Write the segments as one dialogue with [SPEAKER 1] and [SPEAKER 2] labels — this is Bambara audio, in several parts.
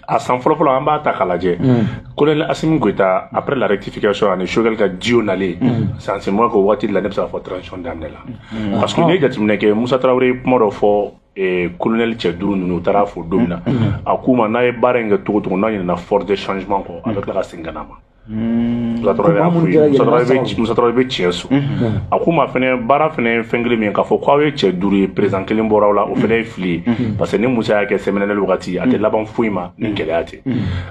[SPEAKER 1] A san fɔlɔfɔlɔ, an b'a ta k'a lajɛ, colonel Assimi Goïta, après la rectification ani Choguel ka jiw nalen, c'est moi que waati la ne bɛ se k'a fɔ transition daminɛ la, parce que n'i ye jateminɛ kɛ, Musa Tarawele ye kuma dɔ fɔ colonel cɛ duuru ninnu, u taara fo don min na, a k'u ma n'a ye baara in kɛ cogo o cogo, n'a ɲinɛna force de changement kɔ, a bɛ tila ka segin ka na ma. Musa Tarawele y'a f'u ye, Musa Tarawele bɛ tiɲɛ so. A k'u ma fɛnɛ, baara fɛnɛ ye fɛn kelen min ye, k'a fɔ k'aw ye cɛ duuru ye, président kelen bɔra aw la, o fɛnɛ ye fili ye, parce que ni Musa y'a kɛ CMNL wagati, a tɛ laban foyi ma ni gɛlɛya tɛ.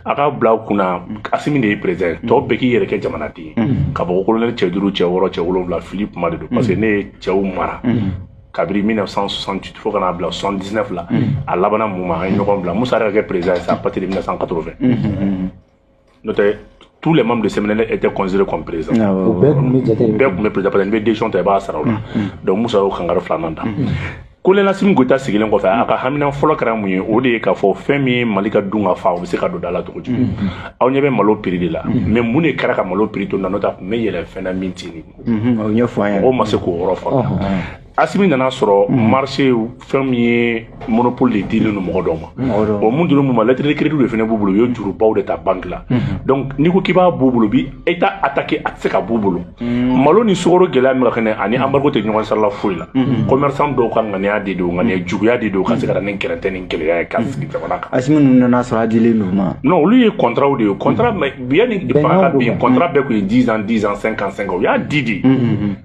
[SPEAKER 1] A ka bila aw kunna, Asimi de ye président, tɔw bɛɛ k'i yɛrɛ kɛ jamanaden ye. K'a fɔ ko colonel cɛ duuru, cɛ wɔɔrɔ, cɛ wolonwula, fili kuma de don, parce que ne ye cɛw mara kabiri 1968 fo ka n'a bila 79 la. A labanna mun ma? An ye ɲɔgɔn bila. Musa yɛrɛ ka kɛ président ye, c'est à partir de 1980. N'o tɛ, tous les membres de CMNL étaient considérés comme présidents.
[SPEAKER 2] O bɛɛ tun bɛ jate.
[SPEAKER 1] Bɛɛ tun bɛ président, parce que n'i bɛ décision ta, i b'a sara o la. Donc Musa y'o kangari filanan da. Colonel Assimi Goïta sigilen kɔfɛ, a ka hamina fɔlɔ kɛra mun ye? O de ye k'a fɔ fɛn min ye Mali ka dun ka fa, o bɛ se ka don da la cogo jumɛn? Aw ɲɛ bɛ malo prix de la, mais mun de kɛra ka malo prix to na? N'o tɛ, a tun bɛ yɛlɛ fɛn na min tɛ nin.
[SPEAKER 3] O ɲɛfɔ an ɲɛna.
[SPEAKER 1] Mɔgɔw ma se k'o yɔrɔ faamuya. Asimi nana sɔrɔ marché, fɛn min ye monopole de dilen don mɔgɔ dɔw ma. Bon, mun donna mun ma? Lettre de crédit de fɛnɛ b'u bolo, u ye jurubaw de ta banque la. Donc n'i ko k'i b'a b'u bolo bi, État attaqué, a tɛ se ka b'u bolo. Malo ni sukaro gɛlɛya min ka kɛnɛ ani embargo tɛ ɲɔgɔn sara la foyi la. Commerçant dɔw ka ŋaniya de don, ŋaniya juguya de don, ka se ka na ni gɛrɛntɛ ni gɛlɛya ye ka sigi jamana kan.
[SPEAKER 3] Asimi ninnu nana sɔrɔ a dilen don ma.
[SPEAKER 1] Non, olu ye contrat de ye, contrat, mais yanni fanga ka bin, contrat bɛɛ kun ye 10 ans, 10 ans, 5 ans, 5 ans, u y'a di de.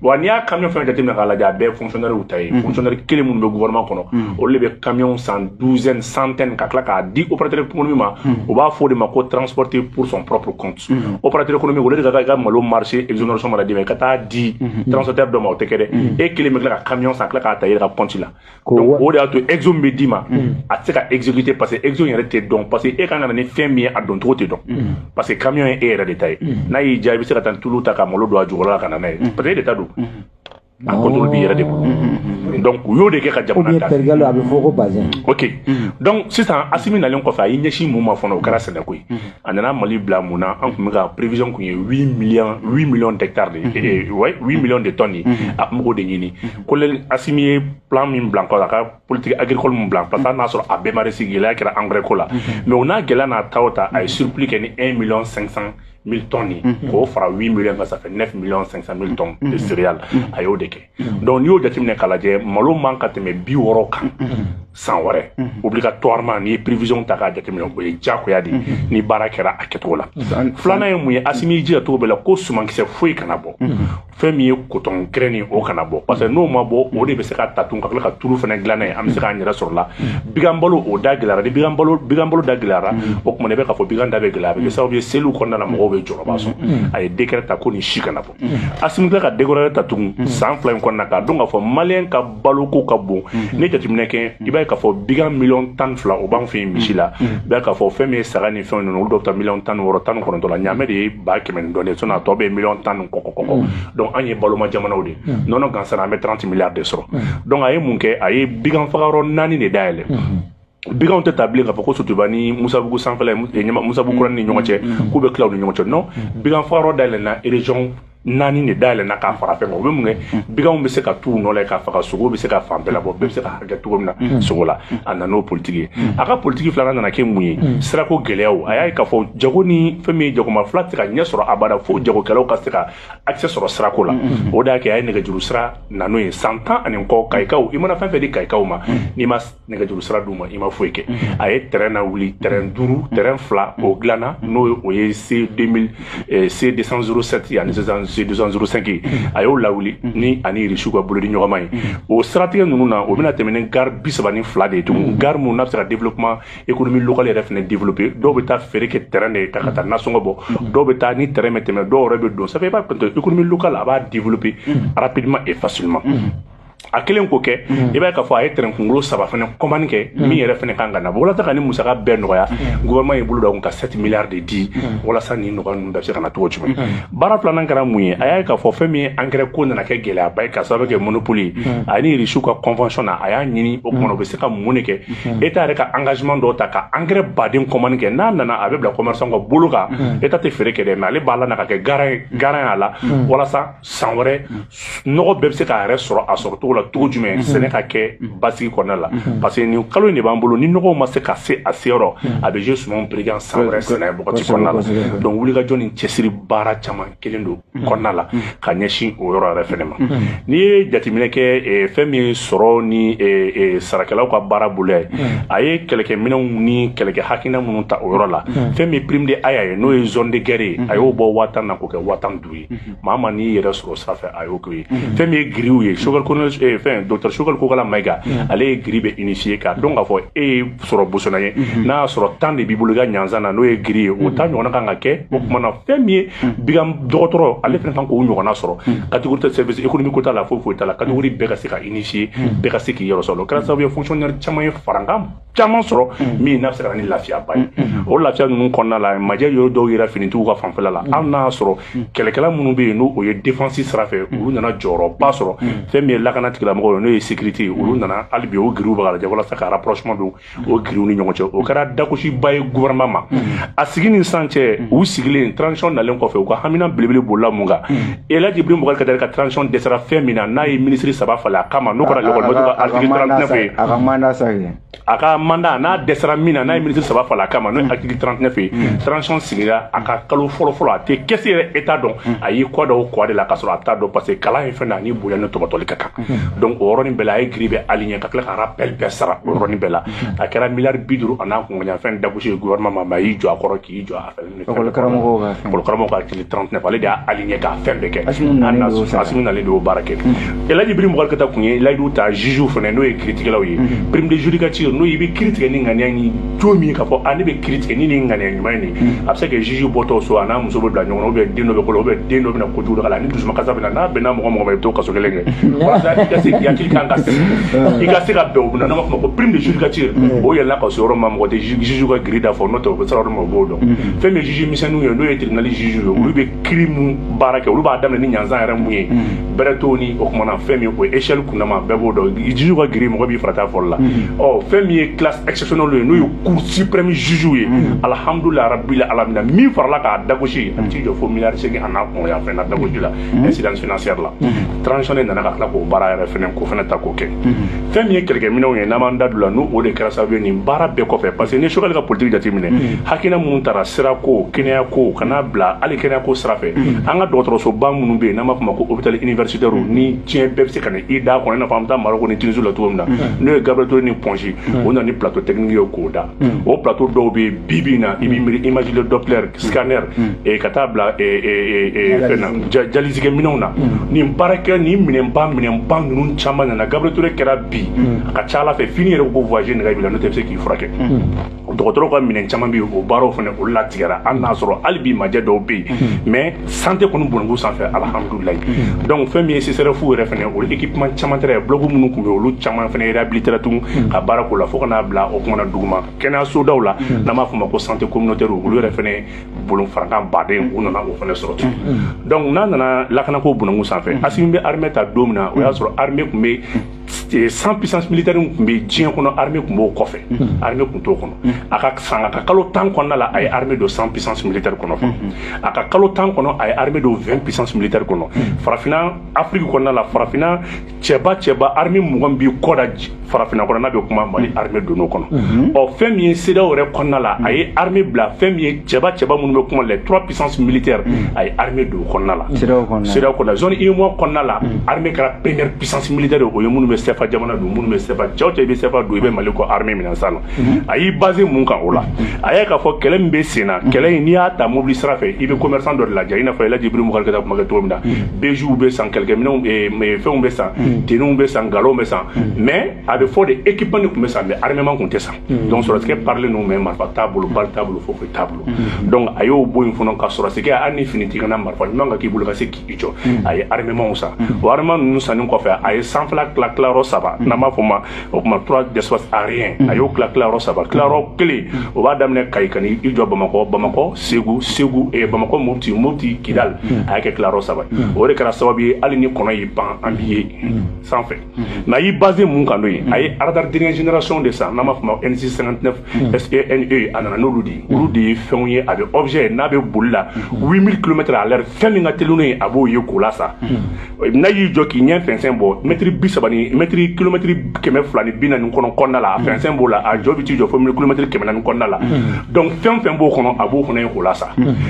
[SPEAKER 1] Wa n'i y'a camion fɛn jateminɛ k'a lajɛ, a bɛɛ ye fonctionnaire ta ye. Fonctionnaire kelen minnu bɛ gouvernement kɔnɔ, olu de bɛ camion san douzaine, centaine, ka tila k'a di opérateur économique ma. U b'a fɔ o de ma ko transporter pour son propre compte. Opérateur économique, olu de ka kan i ka malo marché exonération mana d'i ma, i ka taa di transporteur dɔ ma, o tɛ kɛ dɛ. E kelen bɛ tila ka camion san, tila k'a ta i yɛrɛ ka compte la. Donc o de y'a to exo min bɛ d'i ma, a tɛ se ka exécuter, parce que exo yɛrɛ tɛ dɔn, parce que e kan ka na ni fɛn min ye, a dɔn cogo tɛ dɔn, parce que camion ye e yɛrɛ de ta ye. N'a y'i diya, i bɛ se ka taa tulu ta ka malo don a jukɔrɔ la ka na n'a ye, parce que e de ta don, a contrôle b'i yɛrɛ de bolo. Donc u y'o de kɛ ka jamana
[SPEAKER 2] ta. Ou bien a bɛ fɔ ko bazin.
[SPEAKER 1] Ok, donc sisan Asimi nalen kɔfɛ, a y'i ɲɛsin mun ma fana? O kɛra sɛnɛko ye. A nana Mali bila mun na? An tun bɛ ka prévision kun ye 8 millions, 8 millions d'hectares de ye, ouais, 8 millions de tonnes ye. A tun b'o de ɲini. Colonel Asimi ye plan min bila kɔ, a ka politique agricole min bila, parce que hali n'a sɔrɔ a bɛɛ ma réussi, gɛlɛya kɛra engrais ko la, mais o n'a gɛlɛya n'a ta o ta, a ye surplus kɛ ni 1 million 500 1000 tonnes ye, k'o fara 8 millions kan, ça fait 9 millions 500 000 tonnes de céréales. A y'o de kɛ. Donc n'i y'o jateminɛ k'a lajɛ, malo man ka tɛmɛ 60 kan san wɛrɛ obligatoirement. N'i ye prévision ta k'a jateminɛ, o ye diyagoya de ye ni baara kɛra a kɛcogo la. Filanan ye mun ye? Asimi y'i jija cogo bɛɛ la ko sumankisɛ foyi kana bɔ, fɛn min ye coton graine, o kana bɔ, parce que n'o ma bɔ, o de bɛ se ka ta tun ka tila ka tulu fana dilan n'a ye, an bɛ se k'an yɛrɛ sɔrɔ la. Bigan balo, o da gɛlɛyara. Ni bigan balo da gɛlɛyara, o tuma i bɛ k'a fɔ bigan da bɛ gɛlɛya, a bɛ kɛ sababu ye seliw kɔnɔna na, mɔgɔw bɛ jɔrɔba sɔrɔ. A ye décret ta ko nin si kana bɔ. Asimi tila ka décret ta tugun san 2 in kɔnɔna, k'a dɔn k'a fɔ maliyɛn ka baloko ka bon. N'i ye jateminɛ kɛ, i b'a ye k'a fɔ bigan miliyɔn 12, o b'an fɛ yen misi la. I b'a ye k'a fɔ fɛn min ye saga ni fɛn ninnu, olu dɔw bɛ taa miliyɔn 16, 19 la. Ɲaamɛ de ye 100 000 ni dɔɔnin ye, sinon a tɔ bɛ ye miliyɔn 10 ni kɔ kɔ kɔ. Donc an ye baloma jamanaw de ye. Nɔnɔ gansan, an bɛ 30 milliards de sɔrɔ. Donc a ye mun kɛ? A ye bigan fagayɔrɔ naani de dayɛlɛ. Biganw tɛ ta bilen k'a fɔ ko Sotuba ni Musabugu sanfɛla ye, Musabugu kura ni ɲɔgɔn cɛ, k'u bɛ tila u ni ɲɔgɔn cɛ. Non, bigan fagayɔrɔ dayɛlɛnna, région naani de dayɛlɛnna k'a fara fɛn kan. O bɛ mun kɛ? Biganw bɛ se ka t'u nɔ la k'a faga, sogo bɛ se ka fan bɛɛ labɔ, bɛɛ bɛ se ka hakɛ cogo min na sogo la. A nana n'o politiki ye. A ka politiki filanan nana kɛ mun ye? Sirako gɛlɛyaw. A y'a ye k'a fɔ jago ni fɛn min ye, jagoma fila tɛ se ka ɲɛ sɔrɔ abada fo jagokɛlaw ka se ka accès sɔrɔ sirako la. O de y'a kɛ a ye nɛgɛjuru sira na n'o ye san 10 ani kɔ. Kayikaw, i mana fɛn fɛn di kayikaw ma, n'i ma nɛgɛjuru sira d'u ma, i ma foyi kɛ. A ye train na wuli, train duuru, train fila o dilanna, n'o o ye C 2000, C 207 ani sisan C 205 ye. A y'o lawuli ni ani Irisiw ka bolodi ɲɔgɔnma ye. O siratigɛ ninnu na, o bɛna tɛmɛ ni gare 32 de ye tugun, gare mun n'a bɛ se ka développement économie locale yɛrɛ fɛnɛ développer. Dɔw bɛ taa feere kɛ train de ka taa nasɔngɔ bɔ, dɔw bɛ taa ni train bɛ tɛmɛ, dɔw yɛrɛ bɛ don. Ça fait i b'a économie locale, a b'a développer rapidement et facilement. A kelen k'o kɛ, i b'a ye k'a fɔ a ye train kunkolo saba fana commande kɛ, min yɛrɛ fana kan ka na walasa ka ni musaka bɛɛ nɔgɔya. Gouvernement ye bolo da kun ka 7 milliards de di walasa nin nɔgɔya ninnu bɛɛ bɛ se ka na cogo jumɛn. Baara filanan kɛra mun ye? A y'a ye k'a fɔ fɛn min ye engrais ko nana kɛ gɛlɛyaba ye ka sababu kɛ monopole ye. A ni Irisiw ka convention na, a y'a ɲini o kumana u bɛ se ka mun de kɛ? État yɛrɛ ka engagement dɔw ta ka engrais baden commande kɛ. N'a nana, a bɛ bila commerçant ka bolo kan. État tɛ feere kɛ dɛ, mais ale b'a la na ka kɛ garant ye, garant a la, walasa san wɛrɛ nɔgɔ bɛɛ bɛ se k'a yɛrɛ sɔrɔ a sɔrɔ cogo. cogo la cogo jumɛn sɛnɛ ka kɛ basigi kɔnɔna la, parce que nin kalo in de b'an bolo, ni nɔgɔw ma se ka se a seyɔrɔ, a bɛ jouer sumanw prix kan san wɛrɛ sɛnɛ wagati kɔnɔna la. Donc wulikajɔ ni cɛsiri baara caman kelen don kɔnɔna la ka ɲɛsin o yɔrɔ yɛrɛ fɛnɛ ma. N'i ye jateminɛ kɛ, fɛn min ye sɔrɔ ni sarakɛlaw ka baara bolo ye, a ye kɛlɛkɛminɛnw ni kɛlɛkɛ hakilina minnu ta o yɔrɔ la, fɛn min prime de aya ye, n'o ye zone de guerre ye, a y'o bɔ 10 000 na k'o kɛ 15 000 ye. Maa ma n'i yɛrɛ sɔrɔ sira fɛ, a y'o k'o ye. Fɛn min ye grillew ye, Choguel fɛn docteur Choguel Kokala Maïga, ale ye grille bɛ initier k'a dɔn k'a fɔ e ye sɔrɔ bosonna ye, n'a y'a sɔrɔ 10 de b'i bolo i ka ɲanzan na, n'o ye grille ye, o ta ɲɔgɔnna kan ka kɛ. O tuma na, fɛn min ye bigan dɔgɔtɔrɔ, ale fana kan k'o ɲɔgɔnna sɔrɔ. Catégorie tɛ, service économique ko t'a la, foyi foyi t'a la, catégorie bɛɛ ka se ka initier, bɛɛ ka se k'i yɔrɔ sɔrɔ. O kɛra sababu ye fonctionnaire caman ye farankan caman sɔrɔ min n'a bɛ se ka na ni lafiyaba ye. O lafiya ninnu kɔnɔna la, majɛ yɔrɔ dɔw yera finitigiw ka fanfɛla la, hali n'a y'a sɔrɔ kɛlɛkɛla minnu bɛ yen, n'o o ye défense sira fɛ, olu nana jɔyɔrɔba sɔrɔ. Fɛn min ye lakana tigilamɔgɔw ye, n'o ye sécurité ye, olu nana hali bi o grillew bɛ ka lajɛ walasa ka rapprochement don o grillew ni ɲɔgɔn cɛ. O kɛra dakosiba ye gouvernement ma. A sigi ni sisan cɛ, u sigilen transition nalen kɔfɛ, u ka hamina belebele bolila mun kan? El Hadji Ibrahim Boubacar Keïta ka transition dɛsɛra fɛn min na, n'a ye ministre saba falen a kama, n'o kɛra l'école ka article 39 ye.
[SPEAKER 3] A ka mandat sa kɛ.
[SPEAKER 1] A ka mandat n'a dɛsɛra min na, n'a ye ministre saba falen a kama, n'o ye article 39 ye. Transition sigira, a ka kalo fɔlɔ fɔlɔ, a tɛ kɛsi yɛrɛ état dɔn, a y'i kɔ da o kɔ de la ka sɔrɔ a t'a dɔn, parce que kalan ye fɛn dɔ, ani bonya ni tɔbɔtɔli ka kan. Donc o yɔrɔnin bɛɛ la, a ye grille bɛɛ aligné ka tila ka rappel bɛɛ sara. O yɔrɔnin bɛɛ la, a kɛra miliyari 50 a n'a kunkanɲa fɛn dagosi ye gouvernement ma, mais a y'i jɔ a kɔrɔ k'i jɔ a fɛn.
[SPEAKER 3] École karamɔgɔw ka fɛn.
[SPEAKER 1] École karamɔgɔw ka article 39, ale de y'a aligné k'a fɛn bɛɛ kɛ.
[SPEAKER 3] Assimi nalen de y'o sara.
[SPEAKER 1] Assimi nalen de y'o baara kɛ. El Hadji Ibrahim Boubacar Keïta kun ye layidu ta juge fana, n'o ye kiiritigɛlaw ye, prime de judicature, n'o ye i bɛ kiiri tigɛ ni ŋaniya ni jo min ye, k'a fɔ a ne bɛ kiiri tigɛ ni nin ŋaniya ɲuman ye nin. A bɛ se ka kɛ juge bɔtɔ so, a n'a muso bɛ bila ɲɔgɔn na, ou bien den dɔ bɛ ko la, ou bien den dɔ bɛna kojugu dɔ k'a la, ni dusuma kasa bɛ na, n'a bɛnna mɔgɔ mɔgɔ ma, i bɛ t'o kaso kelen kɛ walasa i ka se k'i hakili kan ka sigi, i ka se ka bɛn o na. N'an b'a fɔ o ma ko prime de judicature, o yɛlɛnna ka se yɔrɔ ma, mɔgɔ tɛ juge ka grille da fɔ, n'o tɛ o bɛ sira yɔrɔ min, o b'o dɔn. Fɛn min ye juge misɛnninw ye, n'o ye tribunal juge ye, olu bɛ kiiri mun baara kɛ, olu b'a daminɛ ni ɲanzan yɛrɛ mun ye, bɛrɛ t'o ni o kumana fɛn min o ye échelle kundama, bɛɛ b'o dɔn. Juge ka grille, mɔgɔ b'i farata fɔli la. Ɔ fɛn min ye classe exceptionnelle ye, n'o ye cour suprême juge ye, alhamdulilah rabbil alamina, min farala k'a dagosi, a bɛ t'i jɔ fo miliyari 8 a n'a kɔngɔya fɛn na dagosi la, incidence financière la. Transition de nana ka tila k'o baara yɛrɛ fɛnɛ k'o fɛnɛ ta k'o kɛ. Fɛn min ye kɛlɛkɛminɛnw ye, n'an b'an da don la, n'o o de kɛra sababu ye nin baara bɛɛ kɔfɛ, parce que ni Choguel ka politique jateminɛ, hakilina minnu taara sira ko, kɛnɛya ko, ka n'a bila hali kɛnɛya ko sira fɛ, an ka dɔgɔtɔrɔsoba minnu bɛ yen, n'an b'a fɔ ma ko hôpital universitaire, ni diɲɛ bɛɛ bɛ se ka na i da kɔnɔ, i n'a fɔ an bɛ taa Maroc ni Tunisie la cogo min na, n'o ye Gabriel Touré ni Point G, o nana ni plateau technique ye k'o da. O plateau dɔw bɛ yen bi bi in na, i b'i miiri imagerie Doppler scanner ka taa bila fɛn na, dialyse minɛnw na, nin baarakɛ nin minɛnba minɛnba ninnu caman nana. Gabriel Touré kɛra bi, a ka ca ala fɛ, fini yɛrɛ ko voyager nɛgɛ b'i la, n'o tɛ i bɛ se k'i furakɛ. Dɔgɔtɔrɔw ka minɛn caman bɛ yen, o baaraw fana olu latigɛra, hali n'a sɔrɔ hali bi majɛ dɔw bɛ yen, mais santé kɔni bɔnɛkun sanfɛ, alhamdulilayi. Donc fɛn min ye CSRéf yɛrɛ fana, olu équipement caman tɛrɛ bloc minnu tun bɛ yen, olu caman fana réhabilité tugun ka baara k'o la, fo ka n'a bila o kumana duguma kɛnɛyasodaw la, n'an b'a fɔ o ma ko santé communautaire, olu yɛrɛ fana bolo farankan baden, u nana o fana sɔrɔ tugun. Donc n'a nana lakanako bɔnɛkun sanfɛ, Assimi bɛ armée ta don min na, o y'a sɔrɔ armée tun bɛ 100 puissance militaire tun bɛ diɲɛ kɔnɔ, armée tun b'o kɔfɛ, armée tun t'o kɔnɔ. A ka san, a ka kalo 10 kɔnɔna la, a ye armée don 100 puissance militaire kɔnɔ. A ka kalo 10 kɔnɔ, a ye armée don 20 puissance militaire kɔnɔ. Farafinna, Afrique kɔnɔna la, farafinna cɛba cɛba armée 20 b'i kɔ da farafinna kɔnɔ, n'a bɛ kuma Mali armée donn'o kɔnɔ. Ɔ fɛn min ye CEDEAO yɛrɛ kɔnɔna la, a ye armée bila fɛn min ye cɛba cɛba minnu bɛ kuma, les trois puissances militaires, a ye armée don o kɔnɔna la.
[SPEAKER 3] CEDEAO kɔnɔna la.
[SPEAKER 1] CEDEAO kɔnɔna, zone UEMOA kɔnɔna la, armée kɛra première puissance militaire, o ye minnu bɛ CFA jamana don, minnu bɛ CFA, cɛw cɛ i bɛ CFA don, i bɛ Mali kɔ armée minɛ sisan nɔ. A y'i basé mun kan o la? A y'a k'a fɔ kɛlɛ min bɛ sen na, kɛlɛ in, n'i y'a ta mobili sira fɛ, i bɛ commerçant dɔ de lajɛ, i n'a fɔ El Hadji Ibrahim Boubacar Keïta kuma kɛ cogo min na, bijoux bɛ san, kɛlɛkɛminɛnw fɛnw bɛ san, tenuw bɛ san, galons bɛ san, mais a bɛ fɔ de équipement de tun bɛ san, mais armement tun tɛ san. Donc sɔrɔsikɛ parlen non, mais marifa t'a bolo, balle t'a bolo, foyi foyi t'a bolo. Donc a y'o bɔ yen fana ka sɔrɔsikɛ, hali ni finitigi kana marifa ɲuman ka k'i bolo ka se k'i jɔ, a ye armement san. O armement ninnu sanni kɔfɛ, a ye sanfɛla tila tilayɔrɔ saba, n'an b'a fɔ ma o tuma trois d'espace aérien, a y'o tila tilayɔrɔ saba. Tilayɔrɔ kelen, o b'a daminɛ Kayi ka n'i jɔ Bamakɔ, Bamakɔ Segu, Segu Bamakɔ Mopti, Mopti Kidal, a y'a kɛ tilayɔrɔ saba ye. O de kɛra sababu ye hali ni kɔnɔ y'i pan, an b'i ye sanfɛ. Mais a y'i basé mun kan n'o ye? A ye radar dernière génération de san, n'an b'a fɔ ma NC59 SENE, a nana n'olu de ye. Olu de ye fɛnw ye, a bɛ objet n'a bɛ boli la 8000 km à l'heure, fɛn min ka teli n'o ye, a b'o ye k'o la sa. N'a y'i jɔ k'i ɲɛ fɛnsɛn bɔ mɛtiri 30 ni mɛtiri kilomɛtiri 240 kɔnɔ kɔnɔna la. A fɛnsɛn b'o la, a jɔ bɛ t'i jɔ fo kilomɛtiri 400 kɔnɔna la. Donc fɛn fɛn b'o kɔnɔ, a b'o fana ye o la sa.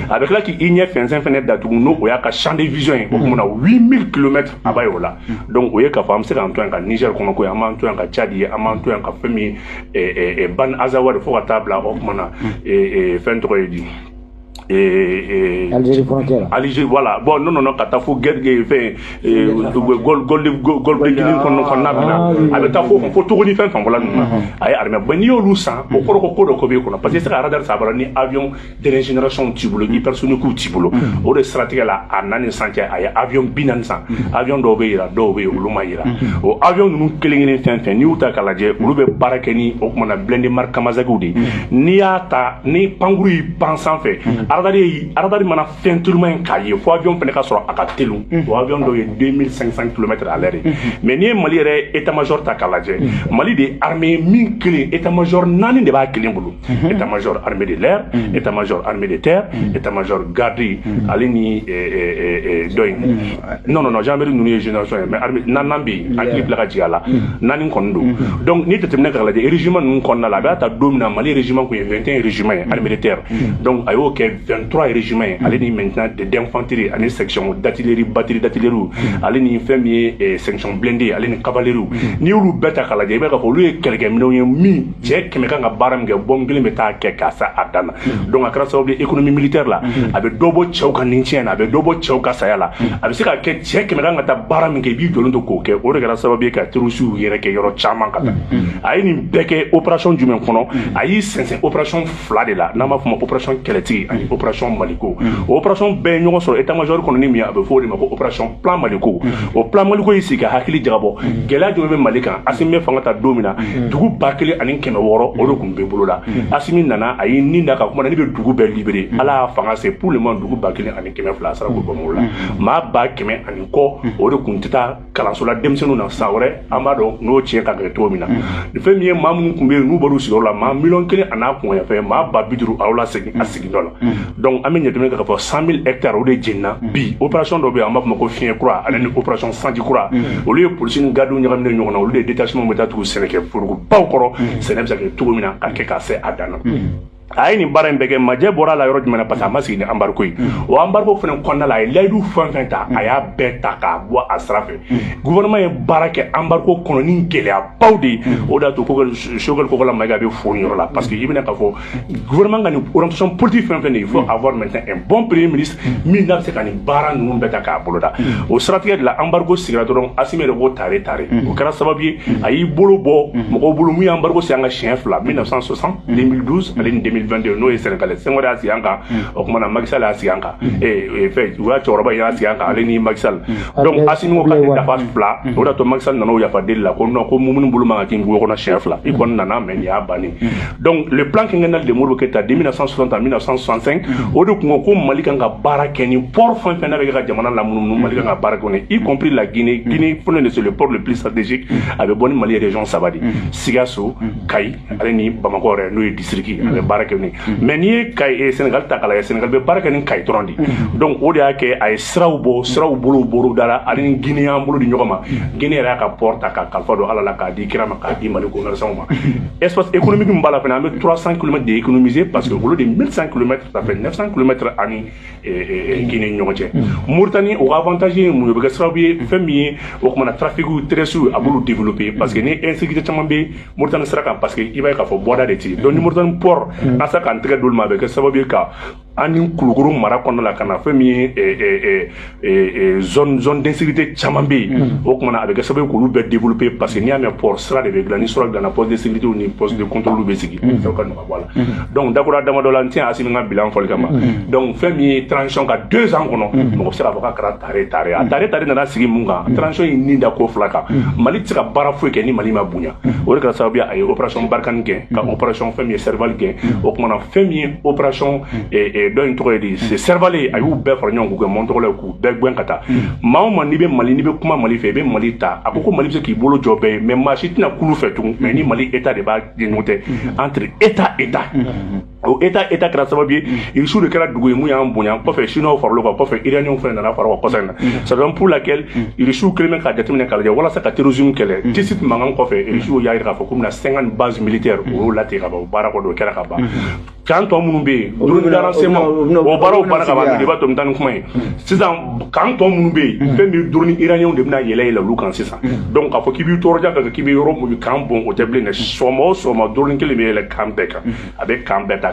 [SPEAKER 1] A bɛ tila k'i ɲɛ fɛnsɛn fɛnɛ datugu, n'o o y'a ka champ de vision ye. O tuma na 8000 kilomètres a b'a ye o la. Donc o ye k'a fɔ an bɛ se k'an to yan ka Niger kɔnɔ ko ye, an b'an to yan ka Tchad ye, an b'an to yan ka fɛn min ye Ban Azawad, fo ka taa bila o tuma na fɛn tɔgɔ ye di?
[SPEAKER 2] Algérie frontière.
[SPEAKER 1] Algérie, voilà. Bon, non, non, non, ka taa fo Gɛrɛ fɛn Golfe de Guinée kɔnɔ kɔnɔna min na, a bɛ taa fo Togo ni fɛn fanfɛla ninnu na. A ye armée bon, n'i y'olu san, o kɔrɔ ko dɔ ko b'e kɔnɔ, parce que i tɛ se ka radar san a bara ni avion dernière génération t'i bolo, hypersonique t'i bolo. O de siratigɛ la, a na ni san cɛ, a ye avion 40 san. Avion dɔw bɛ yira, dɔw bɛ yen, olu ma yira. O avion ninnu kelen kelen fɛn fɛn, n'i y'u ta k'a lajɛ, olu bɛ baara kɛ ni o kumana blindé marque Kamasakiw de ye. N'i y'a ta ni pankuru y'i pan sanfɛ, radar mana fɛn tuluma in k'a ye, fo avion fana ka sɔrɔ a ka telu. O avion dɔw ye 2500 km à l'heure ye. Mais n'i ye Mali yɛrɛ état major ta k'a lajɛ, Mali de armée min kelen, état major naani de b'a kelen bolo: état major armée de l'air, état major armée de terre, état major garde, ale ni dɔ in. Non, non, non, gendarmerie ninnu ye génération ye, mais armée naaninan bɛ yen, hakili tila ka jigin a la, naani kɔni don. Donc n'i jateminɛ k'a lajɛ, régiment ninnu kɔnɔna la, a b'a ta don min na, Mali régiment kun ye 21 régiment ye armée de terre. Donc a y'o kɛ 23 régiment ye, ale ni maintenant d'infanterie, ani section d'artillerie, batterie d'artillerie, ale ni fɛn min ye section blindée, ale ni cavalerie. N'i y'olu bɛɛ ta k'a lajɛ, i b'a k'a fɔ olu ye kɛlɛkɛminɛnw ye min cɛ 100 kan ka baara min kɛ, bɔn kelen bɛ taa kɛ k'a sa a dan na. Donc a kɛra sababu ye économie militaire la, a bɛ dɔ bɔ cɛw ka nin tiɲɛ na, a bɛ dɔ bɔ cɛw ka saya la. A bɛ se ka kɛ cɛ 100 kan ka taa baara min kɛ, i b'i jɔlen to k'o kɛ. O de kɛra sababu ye ka terroriste yɛrɛ kɛ yɔrɔ caman ka taa. A ye nin bɛɛ kɛ opération jumɛn kɔnɔ? A y'i sɛnsɛn opération fila de la, n'an b'a fɔ o ma opération kɛlɛtigi ani opération Maliko. O opération bɛɛ ye ɲɔgɔn sɔrɔ état major kɔnɔ ni min ye, a bɛ fɔ o de ma ko opération plan Maliko. O plan Maliko y'i sigi ka hakili jagabɔ gɛlɛya jumɛn bɛ Mali kan. Asimi bɛ fanga ta don min na, dugu 1600 o de tun bɛ bolo la. Asimi nana, a ye nin da ka kuma na, ne bɛ dugu bɛɛ libéré. Ala y'a fanga se, pour le moment dugu 1200 a sera k'o bɔ la. Maa 100 000 ani kɔ, o de tun tɛ taa kalanso la denmisɛnninw na. San wɛrɛ an b'a dɔn n'o tiɲɛ kan ka kɛ cogo min na. Fɛn min ye, maa minnu tun bɛ yen n'u bɔr'u sigiyɔrɔ la, maa 1 miliyɔn a n'a kunkanfɛn, maa 50 000, aw la segin a sigiyɔrɔ la. Donc an bɛ jateminɛ kɛ k'a fɔ 100 000 hectares o de jenina bi. Opération dɔ bɛ yen, an b'a fɔ ma ko fiɲɛ kura, ale ni opération sanji kura. Olu ye polisi ni gardiw ɲagaminen ɲɔgɔn na. Olu de ye détachement bɛ taa tugu sɛnɛkɛ forobaw kɔrɔ, sɛnɛ bɛ se ka kɛ cogo min na ka kɛ k'a se a dan na. A ye nin baara in bɛɛ kɛ, majɛ bɔra a la yɔrɔ jumɛn na? Parce que a ma sigi ni embargo ye. O embargo fana kɔnɔna la, a ye layidu fɛn fɛn ta, a y'a bɛɛ ta k'a bɔ a sira fɛ. Gouvernement ye baara kɛ embargo kɔnɔ ni gɛlɛyabaw de ye. O de y'a to Choguel Kokalla Maïga bɛ fo nin yɔrɔ la, parce que i bɛna k'a fɔ gouvernement ka nin orientation politique fɛn fɛn de, il faut avoir maintenant un bon premier ministre min n'a bɛ se ka nin baara ninnu bɛɛ ta k'a boloda. O siratigɛ de la, embargo sigira dɔrɔn, Asimi yɛrɛ ko tare tare. O kɛra sababu ye a y'i bolo bɔ mɔgɔw bolo mun ye embargo sigi an ka siɲɛ fila, 1960, 2012 ale ni 2022, n'o ye Sénégalais. Senghor y'a sigi an kan, o kumana Macky Sall y'a sigi an kan, fɛn u y'a cɛkɔrɔba y'a sigi an kan, ale ni Macky Sall. Donc Asimi ko k'a tɛ dafa fila. O de y'a to Macky Sall nana o yafa deli la ko non, ko mumuni bolo man ka k'i kungo kɔnɔ siɲɛ fila, i kɔni nana, mais nin y'a bannen. Donc le plan quinquennal de Modibo Keïta de 1960 à 1965, o de kun ko ko Mali kan ka baara kɛ ni port fɛn fɛn n'a bɛ kɛ ka jamana lamunumunu, Mali kan ka baara kɛ o, y compris la Guinée. Guinée fɛnɛ de, c'est le port le plus stratégique. A bɛ bɔ ni Mali région saba de: Sikaso, Kayi, ale ni Bamakɔ yɛrɛ, n'o ye district, a bɛ baara kɛ ni. Mais n'i ye Kayi Sénégal ta k'a lajɛ, Sénégal bɛ baara kɛ ni Kayi dɔrɔn de. Donc o de y'a kɛ a ye siraw bɔ, siraw bolo bolo dara, ale ni Guinée y'an bolo di ɲɔgɔn ma. Guinée yɛrɛ y'a ka port ta ka kalifa don Ala la k'a di kira ma, k'a di Mali commerçant ma. Espace économique min b'a la fɛnɛ, an bɛ 300 km de économiser, parce que olu de 1100 km, ça fait 900 km ani Guinée ni ɲɔgɔn cɛ. Mauritanie, o ka avantage ye mun ye? O bɛ kɛ sababu ye fɛn min ye, o kumana trafic terrestre a b'olu développer, parce que ni insécurité caman bɛ Mauritanie sira kan, parce que i b'a ye k'a fɔ bɔda de tɛ yen. Donc ni Mauritanie port an sera k'an tɛgɛ d'olu ma, a bɛ kɛ sababu ye ka an ni Kulukoro mara kɔnɔna la ka na fɛn min ye zone d'insécurité caman bɛ yen, o kumana a bɛ kɛ sababu ye k'olu bɛɛ développer, parce que n'i y'a mɛn port, sira de bɛ dilan. Ni sira dilanna, poste de sécurité ni poste de contrôle bɛ sigi, fɛn ka nɔgɔ bɔ a la. Donc dakura damadɔ la, n tɛ Asimi ka bilan fɔli kama. Donc fɛn min ye transition ka 2 ans kɔnɔ, mɔgɔ bɛ se k'a fɔ k'a kɛra tare tare. A tare tare nana sigi mun kan? Transition ye nin da ko fila kan: Mali tɛ se ka baara foyi kɛ ni Mali ma bonya. O de kɛra sababu ye a ye opération Barkhane kɛ, ka opération fɛn min ye Serval kɛ. O kumana fɛn min ye opération dɔ in tɔgɔ ye di, c'est Serval, a y'u bɛɛ fara ɲɔgɔn k'u kɛ mɔntɔgɔla ye, k'u bɛɛ gɛn ka taa. Maa o maa n'i bɛ Mali, n'i bɛ kuma Mali fɛ, i bɛ Mali ta. A ko ko Mali bɛ se k'i bolo jɔ bɛɛ ye, mais maa si tɛna kulu fɛ tugun, mais ni Mali état de b'a ɲɔgɔn tɛ entre état état. O O état kɛra sababu ye, Irisiw de kɛra dugu ye mun y'an bonya. Kɔfɛ, Chinois faral'o kan, kɔfɛ Iraniens fana nana fara o kan kɔsɛ in na. C'est raison pour laquelle Irisiw kɛlen bɛ k'a jateminɛ k'a lajɛ walasa ka terrorisme kɛlɛ. Tessit mankan kɔfɛ, Irisiw y'a jira k'a fɔ k'u bɛna 50 bases militaires, o y'o latigɛ ka ban. O baara kɔni, o kɛra ka ban. Camp tɔ minnu bɛ yen, drone de renseignement, o baaraw banna ka ban. I b'a to n bɛ taa ni kuma ye sisan. Camp tɔ minnu bɛ yen, fɛn min drone iranien de bɛna yɛlɛ yɛlɛ olu kan sisan. Donc k'a fɔ k'i b'i tɔɔrɔ kan k'i bɛ yɔrɔ mun camp bon, o tɛ bilen dɛ. Sɔgɔma o sɔgɔma, drone kelen bɛ yɛlɛ camp bɛɛ kan, a bɛ camp bɛɛ ta.